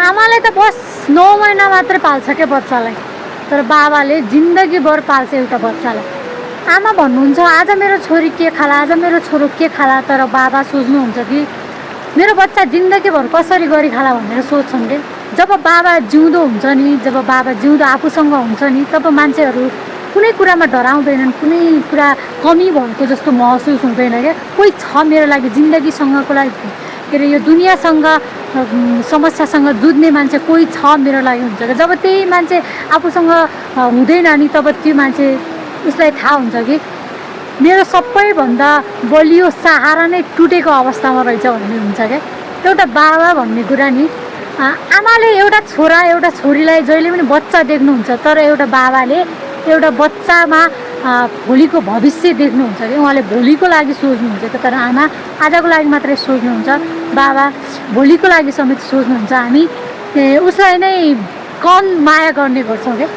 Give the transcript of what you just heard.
आमाले त बस 9 महिना मात्रै पाल्छ के बच्चालाई, तर बाबाले जिन्दगीभर पाल्छ एउटा बच्चालाई। आमा भन्नुहुन्छ आज मेरो छोरी के खाला, आज मेरो छोरो के खाला, तर बाबा सोच्नुहुन्छ कि मेरो बच्चा जिन्दगीभर कसरी गरी खाला भनेर सोच्छन् के। जब बाबा जिउँदो हुन्छ नि, जब बाबा जिउँदो आफूसँग हुन्छ नि, तब मान्छेहरू कुनै कुरामा डराउँदैनन्, कुनै कुरा कमी भएको जस्तो महसुस हुँदैन क्या। कोही छ मेरो लागि जिन्दगीसँगको लागि, के अरे यो दुनियाँसँग समस्यासँग जुझ्ने मान्छे कोही छ मेरो लागि हुन्छ क्या। जब त्यही मान्छे आफूसँग हुँदैन नि, तब त्यो मान्छे उसलाई थाहा हुन्छ कि मेरो सबैभन्दा बलियो सहारा नै टुटेको अवस्थामा रहेछ भन्ने हुन्छ क्या। एउटा बाबा भन्ने कुरा नि, आमाले एउटा छोरा एउटा छोरीलाई जहिले पनि बच्चा देख्नुहुन्छ, तर एउटा बाबाले एउटा बच्चामा भोलिको भविष्य देख्नुहुन्छ कि। उहाँले भोलिको लागि सोच्नुहुन्छ कि, तर आमा आजको लागि मात्रै सोच्नुहुन्छ, बाबा भोलिको लागि समेत सोच्नुहुन्छ। हामी उसलाई नै कम माया गर्ने गर्छौँ क्या।